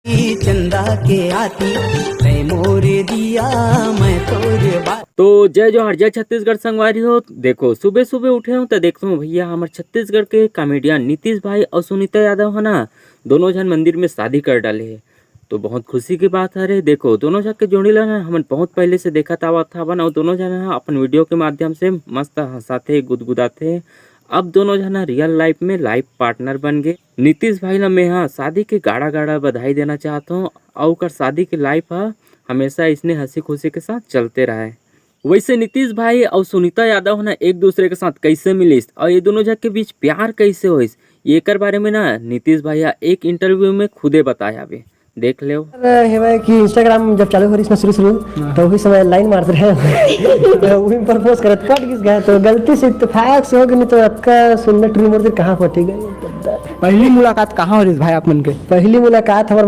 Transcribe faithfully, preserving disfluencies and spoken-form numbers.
चंदा के आती, तै मोर दिया, मैं तोर बाती। तो जय जोहार, जय छत्तीसगढ़ संगवारी हो। देखो, सुबह सुबह उठे हूँ तो देखता हूँ भैया, हमर छत्तीसगढ़ के कॉमेडियन नीतीश भाई और सुनीता यादव है ना, दोनों झन मंदिर में शादी कर डाले है। तो बहुत खुशी की बात है रे। देखो, दोनों झन के जोड़ी ला ना हमन बहुत पहले से देखत आवत हवन, और दोनों झन ह अपन वीडियो के माध्यम से मस्त हंसाथे, गुदगुदाथे। अब दोनों झन ह रियल लाइफ में लाइफ पार्टनर बन गए। नीतीश भाई ला मैं ह शादी के गाड़ा गाड़ा बधाई देना चाहत हूँ, और ओकर शादी के लाइफ ह हमेशा इसने हंसी खुशी के साथ चलते रहे। वैसे नीतीश भाई और सुनीता यादव ह ना एक दूसरे के साथ कैसे मिलिस और ये दोनों झन के बीच प्यार कैसे होइस, एकर बारे में ना नीतीश भाई ह एक इंटरव्यू में खुदे बताए हवे, देख लेव। अरे, हे भाई कि इंस्टाग्राम जब चालू हो रही ना शुरू शुरू, तो वही समय लाइन मारते रहे। तो वही प्रपोज करत कट किस गए, तो गलती से इत्तेफाक से हो गई, नहीं तो अतका सुंदर टुरी मुर्दी कहाँ फटी गई। पहली मुलाकात कहाँ हो रही भाई आप मन के? पहली मुलाकात हमारे